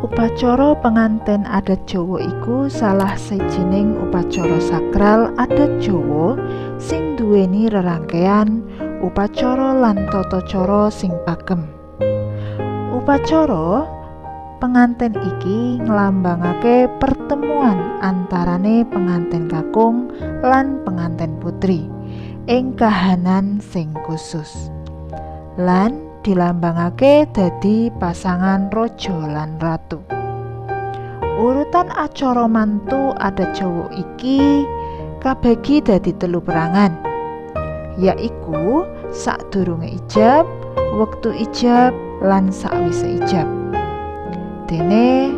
Upacara penganten adat Jawa iku salah sijining upacara sakral adat Jawa sing duweni rerangkean upacara lan tata cara sing pakem. Upacara penganten iki nglambangake pertemuan antarane penganten kakung lan penganten putri ing kahanan sing khusus, lan dilambangake dadi pasangan raja lan ratu. Urutan acara mantu adat Jawa iki kabagi dadi telu perangan, yaiku sadurunge ijab, wektu ijab, lan sakwise ijab. Dene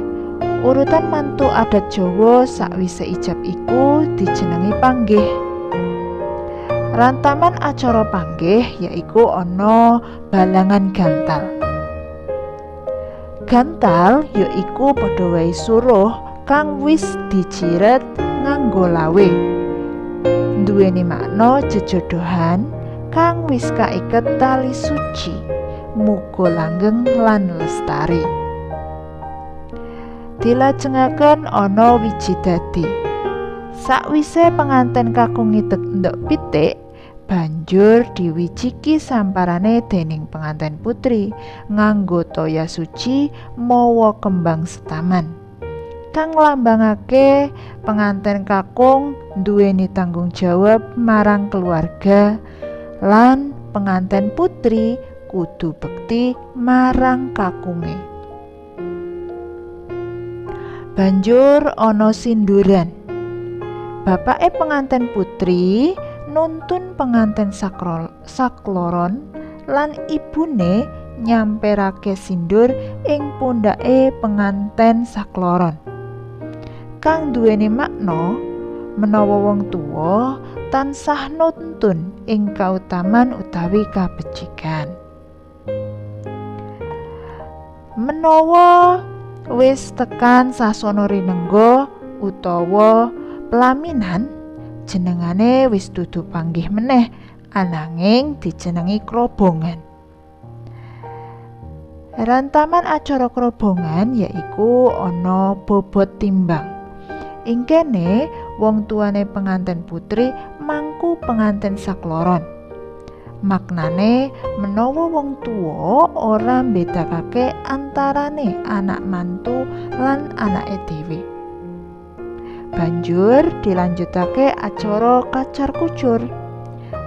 urutan mantu adat Jawa sakwise ijab iku dijenengi panggih. Rantaman acara panggih yaiku ana balangan gantal. Gantal yaiku padha wae suruh kang wis diciret nganggo lawe. Duweni makna jejodohan kang wis kaiket tali suci, muga langgeng lan lestari. Dilajengaken ana wiji dadi. Sakwise penganten kakung ngidek endhog pitik, banjur diwijiki samparane dening penganten putri nganggo toya suci mawa kembang setaman, kang nglambangake penganten kakung duweni tanggung jawab marang keluarga lan penganten putri kudu bekti marang kakunge. Banjur ana sinduran. Bapake penganten putri nuntun penganten sakloron lan ibune nyamperake sindur ing pundhake penganten sakloron, kang duweni makna menawa wong tuwa tansah nuntun ing kautaman utawi kabecikan. Menawa wis tekan sasana rinengga utawa pelaminan, jenengane wis dudu panggih meneh, ananging dijenengi krobongan. Rantaman acara krobongan yaiku ana bobot timbang. Ing kene wong tuane penganten putri mangku penganten sakloron. Maknane menawa wong tuwa ora mbedakake antarane anak mantu lan anake dhewe. Banjur dilanjutake acara kacar kucur,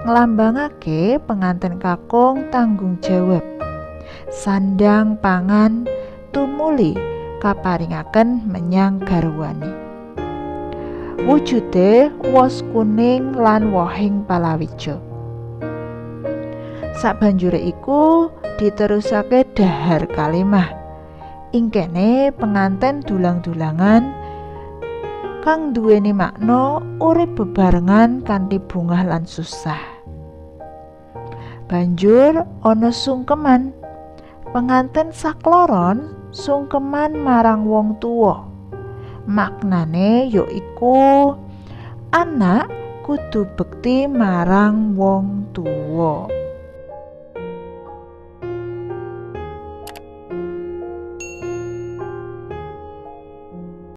nglambangake penganten kakung tanggung jawab. Sandang pangan tumuli kaparingaken menyang garwane. Wujude wos kuning lan wohing palawija. Sabanjure iku diterusake dahar kalimah. Ing kene penganten dulang-dulangan kang duweni makna urip bebarengan kanthi bungah lan susah. Banjur ana sungkeman. Penganten sakloron sungkeman marang wong tuwa. Maknane yaiku anak kudu bekti marang wong tuwa.